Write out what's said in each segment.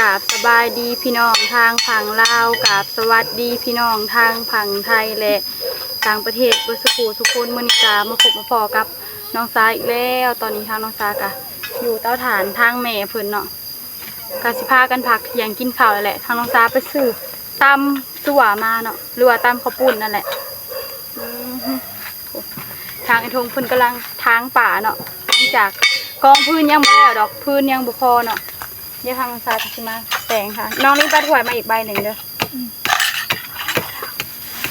ກາບສະບາຍດີພີ່ນ້ອງທາງຝັ່ງລາວ, ກາບສະຫວັດດີພີ່ນ້ອງທາງຝັ່ງໄທ ແລະ ຕ່າງປະເທດເບິດສູ່ຜູ້ສູ່ຄົນ. ມື້ນີ້ກະມາພົບມາພໍ້ກັບນ້ອງສາອີກແລ້ວ. ຕອນນີ້ທາງນ້ອງສາກະຢູ່ເຕົາຖ່ານທາງແມ່ເພິ່ນເນາະ, ກະຊິພາກັນພັກທ່ຽງກິນເຂົ້າແຫຼະ. ທາງນ້ອງສາໄປຊື້ຕຳຊົ່ວມາເນາະ ຫຼືວ່າຕຳເຂົ້າປຸ້ນນັ້ນແຫຼະ. ອືມ ທາງໄອ້ທົງເພິ່ນກຳລັງຖາງປ່າເນາະ, ຫຼັງຈາກກອງຟືນຍັງບໍ່ແລ້ວດອກ, ຟືນຍັງບໍ່ພໍເນາະ. ດຽວທາງນ້ອງສາກະຊິມາແຕ່ງຄ່ະ. ນ້ອງລິນໄປຖ້ວຍມາອີກໃບໜຶ່ງເດີ. ອືມ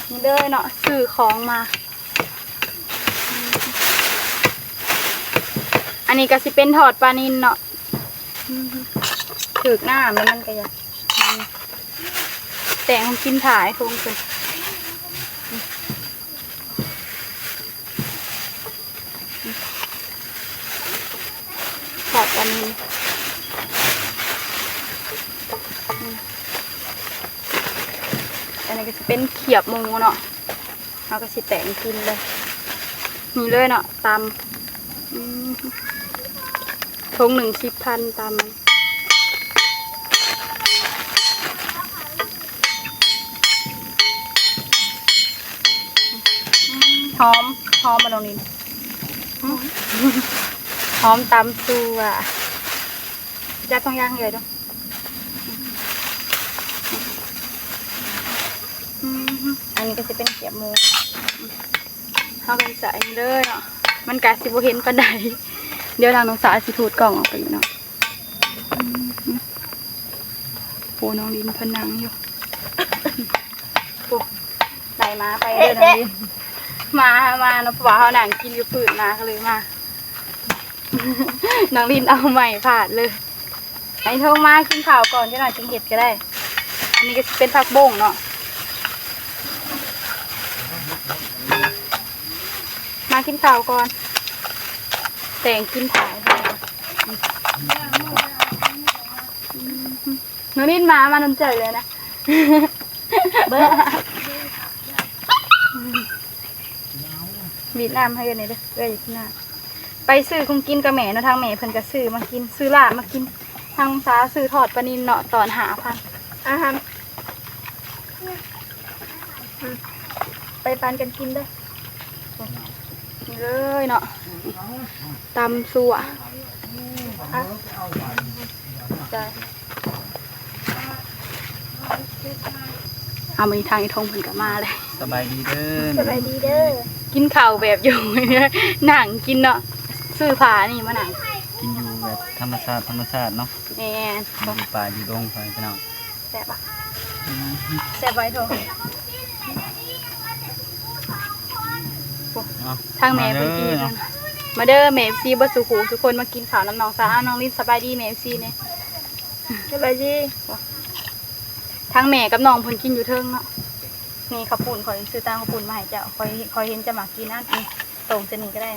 ນີ້ເດີເນາະ, ຊື້ຂອງມາ. ອັນນີ້ກະຊິເປັນທອດປານິນເນາະ. ອືມ ຖືກນ້ຳແລ້ວມັນກະຢາກ ແຕ່ງຂອງກິນຖ້າໄອ້ທົງເພິ່ນ. ທອດອັນນີ້ ອັນນີ້ກະຊິເປັນຂຽບໝູເນາະ, ເຮົາກະຊິແຕ່ງກິນເລີຍ ນີ້ເລີຍເນາະ ຕຳ. ອືມ ຖົງໜຶ່ງສິບພັນ ຕຳ ຫອມ ຫອມບໍ່ນ້ອງລິນ? ຫອມຕຳຊົ່ວ. ຈັດສອງຢ່າງເລີຍເດີ້. ອືມ ອັນນີ້ກະຊິເປັນຂຽບໝູ, ເຮົາກະຊິໃສ່ນີ້ເລີຍເນາະ. ມັນກະຊິບໍ່ເຫັນປານໃດ, ດຽວທາງນ້ອງສາຊິຖູດກ້ອງອອກໄປອີກເນາະ. ອືມ ໂອ້ ນ້ອງລິນເພິ່ນນັ່ງຢູ່. ໂອ້ ໄລ່ໝາໄປເດີນ້ອງລິນ. ໝາ ໝາເນາະ, ເພາະວ່າເຮົານັ່ງກິນຢູ່ພື້ນ ໝາກະເລີຍມາ. ນ້ອງລິນເອົາໄມ້ຟາດເລີຍ. ໄອ້ທົງມາກິນເຂົ້າກ່ອນ, ຈັ່ງໜ້ອຍຈຶ່ງເຮັດກະໄດ້. ອັນນີ້ກະຊິເປັນຜັກບົ້ງເນາະ, ມາກິນເຂົ້າກ່ອນ ແຕ່ງກິນຖ້າ. ນ້ອງລິນມາ ມານຳໃຈເລີຍນະ. ເບິ່ງ ບີດນ້ຳໃຫ້ເອື້ອຍແດ່ເດີ, ເອື້ອຍຢາກກິນນ້ຳ. ໄປຊື້ຂອງກິນກັບແມ່ເນາະ, ທາງແມ່ເພິ່ນກະຊື້ມາກິນ ຊື້ລາບມາກິນ, ທາງສາຊື້ທອດປານິນເນາະ ຕອນຫ້າພັນ. ອາຫານ ອືມ ໄປປັນກັນກິນເດີ. ນີ້ເລີຍເນາະ ຕຳຊົ່ວ. ອາ ເອົາ ມື້ນີ້ທາງໄອ້ທົງເພິ່ນກະມາແລ້ວ. ສະບາຍດີເດີ. ສະບາຍດີເດີ. ກິນເຂົ້າແບບຢູ່ ນັ່ງກິນເນາະ, ຊື້ຜ້ານີ້ມານັ່ງ ກິນຢູ່ແບບທຳມະຊາດ ທຳມະຊາດເນາະ. ແມ່ນ ຢູ່ປ່າຢູ່ດົງ ພໍ່ແມ່ພີ່ນ້ອງ. ແຊບບໍ່? ອືມ ແຊບບໍ່ໄອ້ທົງ? ເອົາ ທາງແມ່ເພິ່ນກິນຢູ່ເທິງ. ມາເດີແມ່ເອັຟຊີເບິດສູ່ຜູ້ສູ່ຄົນ ມາກິນເຂົ້ານຳນ້ອງສາ. ເອົາ ນ້ອງລິນສະບາຍດີແມ່ເອັຟຊີແດ່. ສະບາຍດີ. ທາງແມ່ກັບນ້ອງເພິ່ນກິນຢູ່ເທິງເນາະ. ນີ້ເຂົ້າປຸ້ນ ຂ້ອຍຊື້ຕຳເຂົ້າປຸ້ນມາໃຫ້ເຈົ້າ, ຂ້ອຍ ຂ້ອຍເຫັນເຈົ້າມັກກິນ. ອັນນີ້ ໂຕ່ງໃສ່ນີ້ກະໄດ້.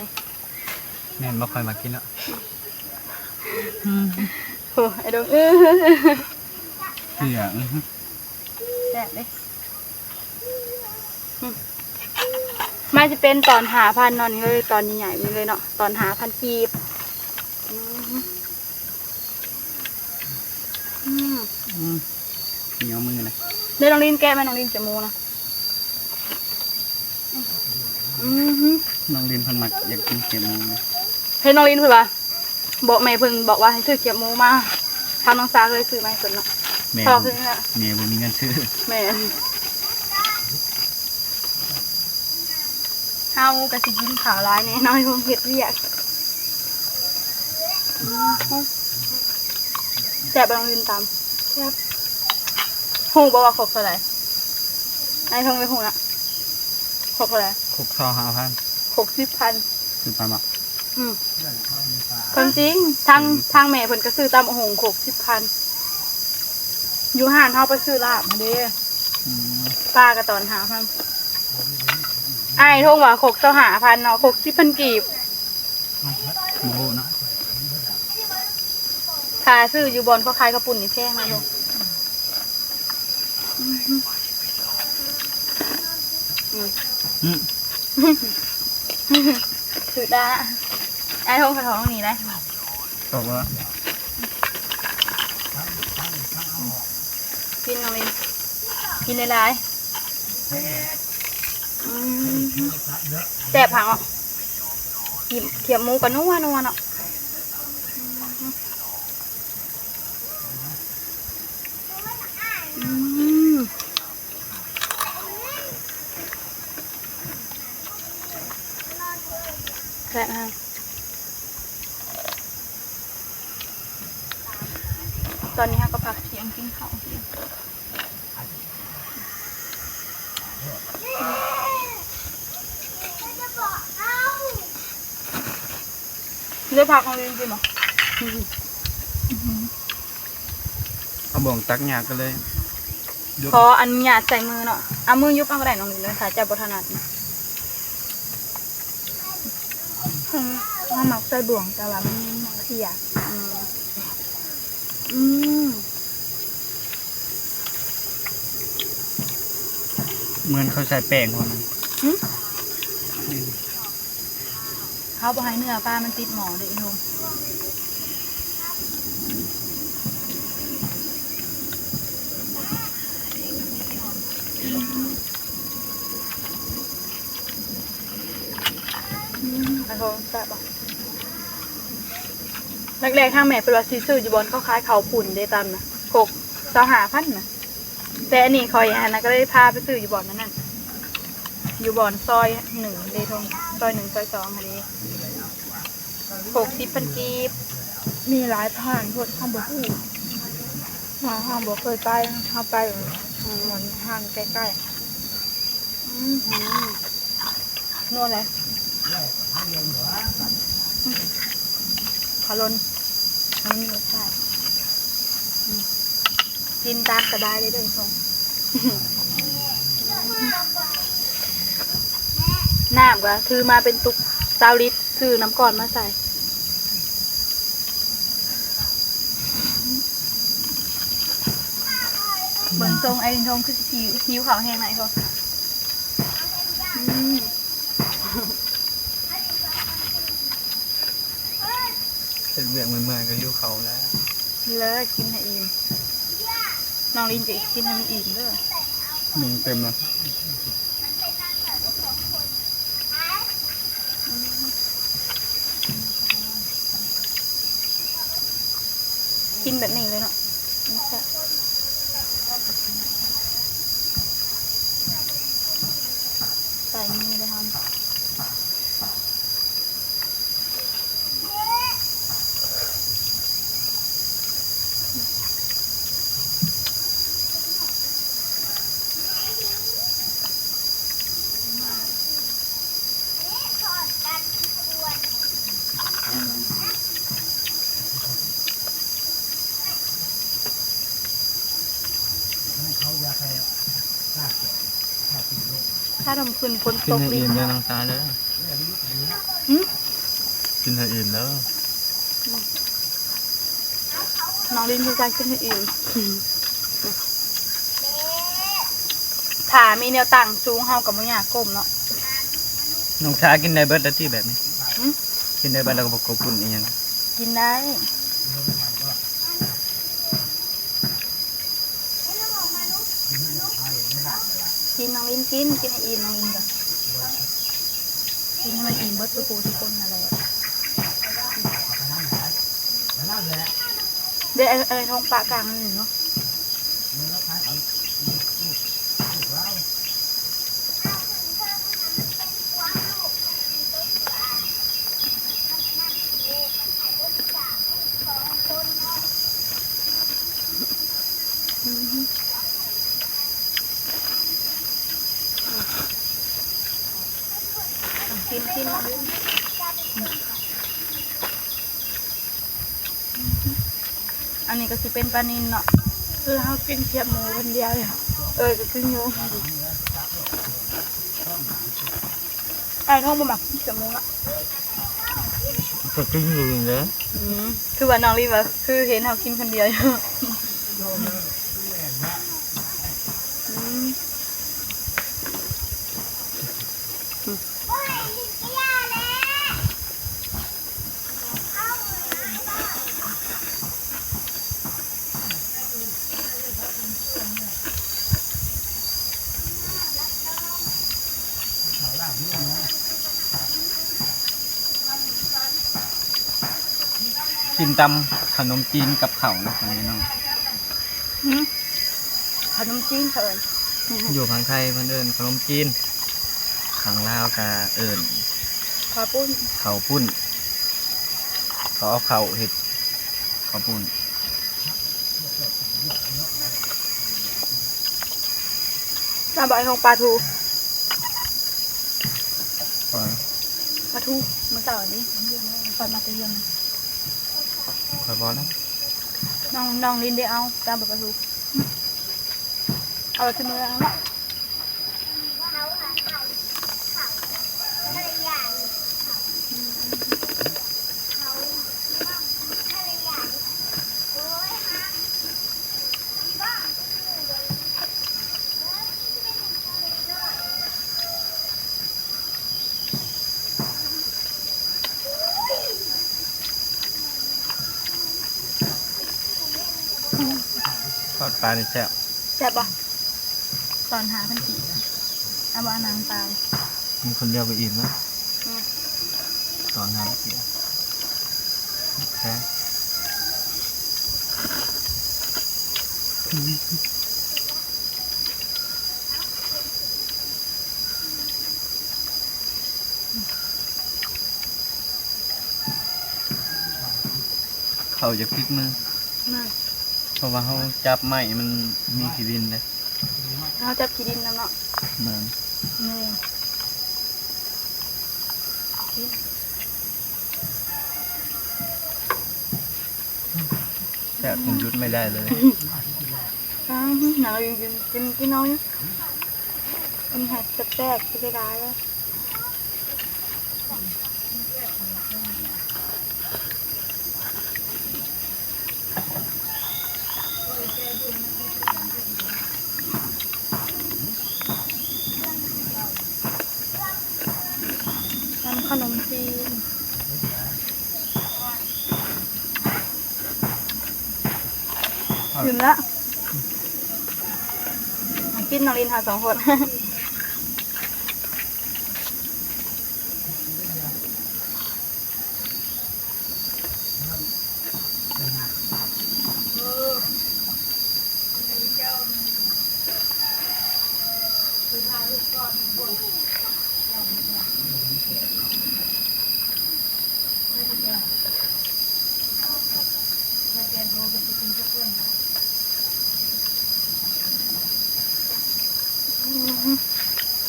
ແມ່ນບໍ່? ຂ້ອຍມັກກິນເນາະ. ໂອ້ ໄອ້ດົງ ເອີ ເກືອ ອື ແຊບເດ້. ອື ມັນຊິເປັນຕອນຫ້າພັນເນາະ ນີ້ເລີຍ ຕອນໃຫຍ່ໆນີ້ເລີຍເນາະ ຕອນຫ້າພັນກີບ. ອື ອື ອື ໜຽວມືນະ. ເດ້ ນ້ອງລິນແກະມາ ນ້ອງລິນຈະໝູນະ. ອື ນ້ອງລິນເພິ່ນມັກຢາກກິນຂຽບໝູ. ເຫັນນ້ອງລິນເພິ່ນວ່າ ບອກແມ່ເພິ່ນ ບອກວ່າໃຫ້ຊື້ຂຽບໝູມາ ທາງນ້ອງສາກະເລີຍຊື້ມາໃຫ້ເພິ່ນເນາະ. ແມ່ ເພາະວ່າເພິ່ນ ແມ່ບໍ່ມີເງິນຊື້. ແມ່ນ. ເຮົາກະຊິກິນເຂົ້າຫຼາຍແນ່ນອນ ເຮັດວຽກ. ແຊບບໍ່ ນ້ອງລິນຕຳ? ແຊບ. ຮູ້ບໍ່ວ່າຄົກເທົ່າໃດ? ໄອ້ເພິ່ນໄປຮູ້ນະ. ຄົກເທົ່າໃດ? ຄົກຊາວຫ້າພັນ. ຄົກສິບພັນ. ສິບພັນບໍ? ອື ຄວາມຈິງ ທາງ ອື ທາງແມ່ເພິ່ນກະຊື້ຕຳບັກຫຸ່ງຄົກສິບພັນ ຢູ່ຮ້ານເຮົາໄປຊື້ລາບຫັ້ນເດ້. ອື ປາກະຕອນຫ້າພັນ. ອ້າຍທົງວ່າຄົກຊາວຫ້າພັນເນາະ ຄົກສິບພັນກີບ. ບໍ່ຮູ້ເນາະ. ຄ່າຊື້ຢູ່ບ່ອນເຂົາຂາຍເຂົ້າປຸ້ນນີ້ແພງນະລູກ. ອື ອື ອື ຖືກດາ. ອ້າຍທົງໄປເຂົ້າຫ້ອງນີ້ໄດ້. ຕອບວ່າ. ກິນຫຼາຍໆ ອືມ ແຊບຄັກເນາະ ກິນຂຽບໝູກໍນົວໆເນາະ ອືມ ແຊບແຮງ. ຕອນນີ້ເຮົາກໍພັກທ່ຽງກິນເຂົ້າ ໄດ້ພັກເຮົາກິນບໍ່? ເອົາບ່ວງຕັກຫຍ້າກໍເລີຍ ຂໍອະນຸຍາດໃສ່ມືເນາະ ເອົາມືຍົກເອົາກໍໄດ້ນ້ອງລິນ ຖ້າເຈົ້າບໍ່ຖະໜັດນະ. ເຮົາມັກໃສ່ບ່ວງ ແຕ່ວ່າມັນເພຍ ອືມ ອືມ ເໝືອນເຂົາໃສ່ແປ້ງວ່ານັ້ນ ຫຶ ເຮົາບໍ່ໃຫ້ເນື້ອປາມັນຕິດໝໍ້ເດ້ອີ່ໂຮງ. ອືມ ແຊບບໍ່? ແລກໆ ທາງແມ່ເພິ່ນວ່າຊິຊື້ຢູ່ບ່ອນເຂົາຂາຍເຂົ້າປຸ້ນເດ້ ຕຳນະ ຄົກຊາວຫ້າພັນນະ ແຕ່ອັນນີ້ຂ້ອຍອັນນັ້ນ ກໍເລີຍພາໄປຊື້ຢູ່ບ່ອນອັນນັ້ນ ຢູ່ບ່ອນຊອຍໜຶ່ງເດ້ ທົ່ງ ຊອຍໜຶ່ງ ຊອຍສອງຫັ້ນເດ້ ຫົກສິບພັນກີບ. ມີຫຼາຍຮ້ານໂພດ ເຮົາບໍ່ຮູ້ ເຮົາ ເຮົາບໍ່ເຄີຍໄປ ເຮົາໄປ ອືມ ຮ້ານໃກ້ໆ ອືມ ນັວແຫຼະ ອືມ ເຂົ້າຫຼົ່ນ ມັນມີລົດຊາດ ອືມ ກິນຕາມສະບາຍເລີຍເດີ ນ້ຳກໍຖືມາເປັນຕຸກຊາວລິດ ຊື້ນ້ຳກ້ອນມາໃສ່ ເບິ່ງຊົງໄອ້ລິນທົງຄືຊິຫິວເຂົ້າແຮງນະ ອືມ. ເຮັດວຽກເມື່ອຍໆກໍຫິວເຂົ້າແລ້ວ ເລີຍກິນໃຫ້ອີ່ມ ນ້ອງລິນກໍກິນໃຫ້ມັນອີ່ມເດີ ໜຶ່ງເຕັມລະ. ກິນແບບນີ້ເລີຍເນາະ ມັນແຊບ ໃສ່ມືເລີຍເຮົາ ຖ້າດຳຂຶ້ນຝົນຕົກ ກິນໃຫ້ອີ່ມເດີນ້ອງສາເດີ ຫຶ ກິນໃຫ້ອີ່ມເດີ. ນ້ອງລິນຄືກັນ ກິນໃຫ້ອີ່ມ ຖ້າມີແນວຕັ້ງສູງເຮົາກໍບໍ່ຍາກກົ້ມເນາະ. ນ້ອງສາກິນໄດ້ເບິດແລ້ວຕິແບບນີ້? ຫຶ ກິນໄດ້ເບິດແລ້ວກໍບໍ່ກົບປຸ້ນອີ່ຫຍັງ? ກິນໄດ້. ກິນ ນ້ອງລິນກິນ ກິນໃຫ້ອີ່ມ ນ້ອງລິນກໍກິນໃຫ້ມັນອີ່ມເບິດທຸກຜູ້ທຸກຄົນຫັ້ນແຫຼະ. ເດ້ ເອີ ເອີ ທ້ອງປະກາງນັ້ນເນາະ. ກິນ ກິນ ກິນ ອັນນີ້ກໍຊິເປັນປານິນເນາະ. ຄືເຮົາກິນຄຽບໝູຄົນດຽວເລີຍ. ເອີຍ ກໍກິນຢູ່. ອ້າຍທອງບໍ່ມັກກິນຄຽບໝູເນາະ. ກໍກິນຢູ່ເດ້. ອືມ ຄືວ່ານ້ອງລິນວ່າ ຄືເຫັນເຮົາກິນຄົນດຽວຢູ່. ອືມ. ອືມ ກິນຕຳຂະໜົມຈີນກັບເຂົ້ານະພີ່ນ້ອງ. ຫືມ ຂະໜົມຈີນເຂົາເອີ້ນ ຢູ່ຝັ່ງໄທເພິ່ນເອີ້ນຂະໜົມຈີນ ຝັ່ງລາວກະເອີ້ນເຂົ້າປຸ້ນ ເຂົ້າປຸ້ນ ເຂົາເອົາເຂົ້າເຮັດເຂົ້າປຸ້ນ. ລາວບອກໃຫ້ຂອງປາທູ ປາທູ ມື້ເຊົ້ານີ້ຂ້ອຍມາແຕ່ວຽງ ຂ້ອຍບໍ່ນະ ນ້ອງ ນ້ອງລິນໄດ້ເອົາ ຕາມປາທູ ເອົາແຕ່ມື້ເອົາເນາະ. ທອດປານີ້ແຊບ ແຊບບໍ່? ຕອນຫ້າພັນກີບ ເອົາບໍ່ ນາງປາ? ກິນຄົນດຽວກໍອີ່ມແລ້ວ ອືມ ຕອນຫ້າພັນກີບ ແພງ. ເຂົ້າຈະຜິດມື ແມ່ນ ເພາະວ່າເຮົາຈັບໄມ້ມັນມີຂີ້ດິນເດ້ ເຮົາຈັບຂີ້ດິນນຳເນາະ ແມ່ນ ນີ້ ແຊບຈົນຢຸດໄມ່ໄດ້ເລີຍ ໜາວຢູ່ ກິນ ກິນ ກິນເອົາຢູ່ ກິນໃຫ້ແຊບໆ ຊິໄດ້ຫຼາຍເລີຍ. ຕຳຂະໜົມຈີນ ຕື່ມລະ ກິນ ນ້ອງລິນເຮົາສອງຄົນ.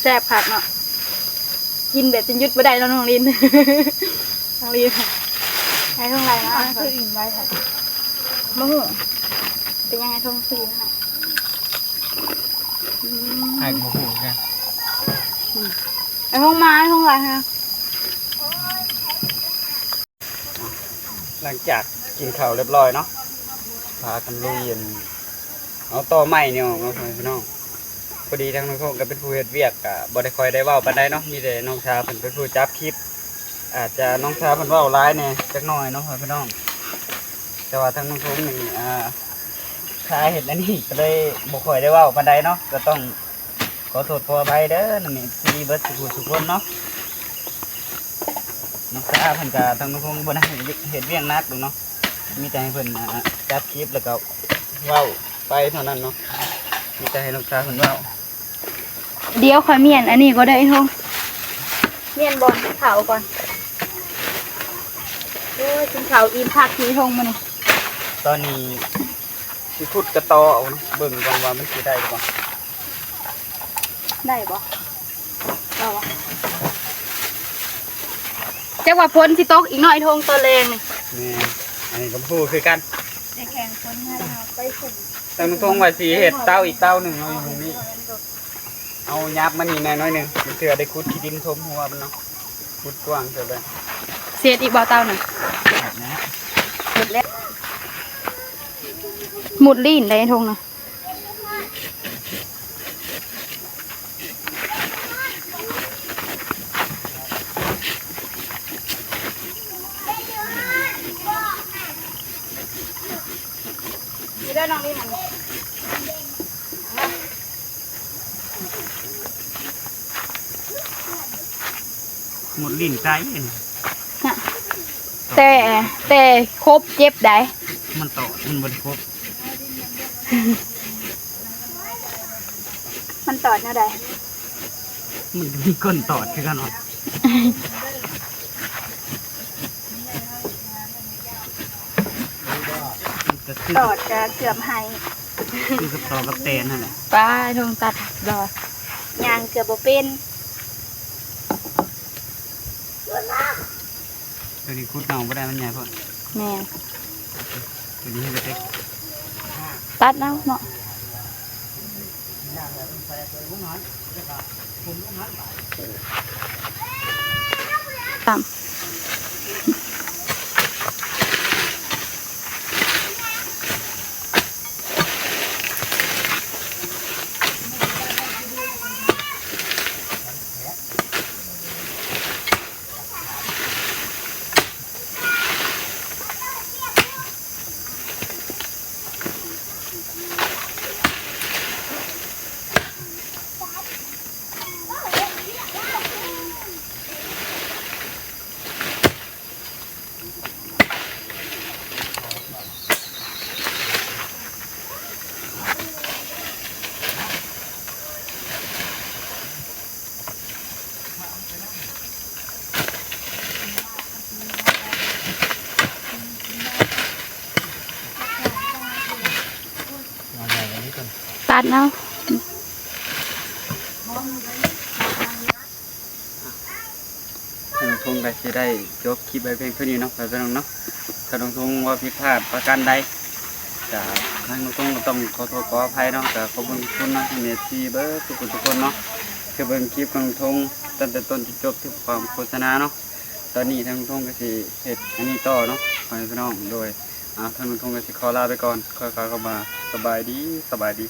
ແຊບຄັກເນາະ ກິນແບບຈົນຢຸດບໍ່ໄດ້ເນາະ ນ້ອງລິນ ນ້ອງລິນ ໃຫ້ເທົ່າໃດເນາະ ຄືອີ່ມໄວແທ້ ບໍ່ຮູ້ ເປັນຫຍັງ ໃຫ້ທົ່ງສີ່ນະ ອືມ ອ້າຍກໍບໍ່ຮູ້ຄືກັນ ອືມ ໄອ້ທົ່ງມາ ໄອ້ທົ່ງຫຼາຍຫັ້ນນະ. ຫຼັງຈາກກິນເຂົ້າຮຽບຮ້ອຍເນາະ ພາກັນລຸຍ ອັນ ເອົາຕໍໄມ້ນີ້ອອກເນາະ ພໍ່ແມ່ພີ່ນ້ອງ. ພໍດີທາງນ້ອງທົງກໍເປັນຜູ້ເຮັດວຽກ ກໍບໍ່ໄດ້ຄ່ອຍໄດ້ເວົ້າປານໃດເນາະ ມີແຕ່ນ້ອງຊາເພິ່ນເປັນຜູ້ຈັບຄລິບ ອາດຈະນ້ອງຊາເພິ່ນເວົ້າຫຼາຍແດ່ຈັກໜ້ອຍເນາະ ພໍ່ແມ່ພີ່ນ້ອງ. ແຕ່ວ່າທາງນ້ອງທົງນີ້ ອ່າ ຊາເຮັດອັນນີ້ກໍເລີຍບໍ່ຄ່ອຍໄດ້ເວົ້າປານໃດເນາະ ກໍຕ້ອງ ຂໍໂທດຂໍອະໄພເດີນຳເອັຟຊີເບິດສູ່ຜູ້ສູ່ຄົນເນາະ. ນ້ອງສາເພິ່ນກະ ທາງນ້ອງທົງບໍ່ໄດ້ເຮັດວຽກໜັກດອກເນາະ ມີແຕ່ໃຫ້ເພິ່ນ ອ່າ ຈັບຄລິບແລ້ວກໍເວົ້າໄປເທົ່ານັ້ນເນາະ ມີແຕ່ໃຫ້ນ້ອງສາເພິ່ນເວົ້າ. ດຽວຂ້ອຍມ້ຽນອັນນີ້ກ່ອນເດີ ໄອ້ທົງ ມ້ຽນບ່ອນກິນເຂົ້າກ່ອນ. ໂອ້ຍ ກິນເຂົ້າອີ່ມຄັກ ໄອ້ທົງ ມື້ນີ້. ຕອນນີ້ຊິຂຸດກະຕໍເອົາ ເບິ່ງກ່ອນວ່າມັນຊິໄດ້ບໍ່. ໄດ້ບໍ່? ເອົາວະ ຈັກວ່າຝົນຊິຕົກອີກເນາະ ໄອ້ທົງ ຕອນແລງນີ້. ແມ່ນ ອັນນີ້ກໍບໍ່ຮູ້ຄືກັນ ໄດ້ແຂ່ງຝົນມາແລ້ວ ໄປພຸ້ນ. ທາງນ້ອງທົງວ່າຊິເຮັດເຕົາອີກເຕົາໜຶ່ງເນາະ ຢູ່ໝ່ອງນີ້ ເອົາຫຍັບມານີ້ແດ່ໜ້ອຍໜຶ່ງ ເພື່ອໄດ້ຂຸດຂີ້ດິນຖົມຫົວມັນເນາະ ຂຸດກວ້າງເທື່ອເບິ່ງ. ຊິເຮັດອີກບໍ່ເຕົານະ? ໝົດແລ້ວ ໝົດລີ້ນໄດ໋ ໄອ້ທົງນະ. ນີ້ເດີນ້ອງລີ້ນ ໝົດລີ້ນໄຕນະ. ແຕ່ ແຕ່ຄົບເຈັບໃດ໋. ມັນຕອດ ມັນບໍ່ໄດ້ຄົບ. ມັນຕອດແນວໃດ? ມັນມີກົ້ນຕອດຄືກັນຫວາ? ມັນກະຄື ຕອດກະເກືອບໃຫ້ ຄືກັບຕໍກັບແຕນຫັ້ນແຫຼະ. ປ້າ ທົ່ງຕັດດອກ ຍ່າງເກືອບບໍ່ເປັນ. ໂຕນີ້ຂຸດໜອງບໍ່ໄດ້ ມັນໃຫຍ່ໂພດ. ແມ່ນ ໂຕນີ້ໃຫ້ໄປເຕັກ ຕັດເອົາເນາະ. ຕຳ. ຕັດເອົາ. ທາງລຸງທົງກະຊິໄດ້ຈົບຄລິບໄວ້ພຽງເທົ່ານີ້ເນາະ ພໍ່ແມ່ພີ່ນ້ອງເນາະ. ຖ້າລຸງທົງເວົ້າຜິດພາດປະການໃດ ກະທາງລຸງທົງກະຕ້ອງຂໍໂທດຂໍອະໄພເນາະ. ກະຂອບຄຸນຂອບຄຸນເນາະ ທາງເອັຟຊີເບິດທຸກຄົນເນາະ ທີ່ເບິ່ງຄລິບຂອງລຸງທົງຕັ້ງແຕ່ຕົ້ນຈົນຈົບ ຖືກຄວາມໂຄສະນາເນາະ. ຕອນນີ້ທາງລຸງທົງກະຊິເຮັດອັນນີ້ຕໍ່ເນາະ ພໍ່ແມ່ພີ່ນ້ອງ. ໂດຍ ອາ ທາງລຸງທົງກະຊິຂໍລາໄປກ່ອນ ຂໍກ່າວຄຳວ່າສະບາຍດີ ສະບາຍດີ.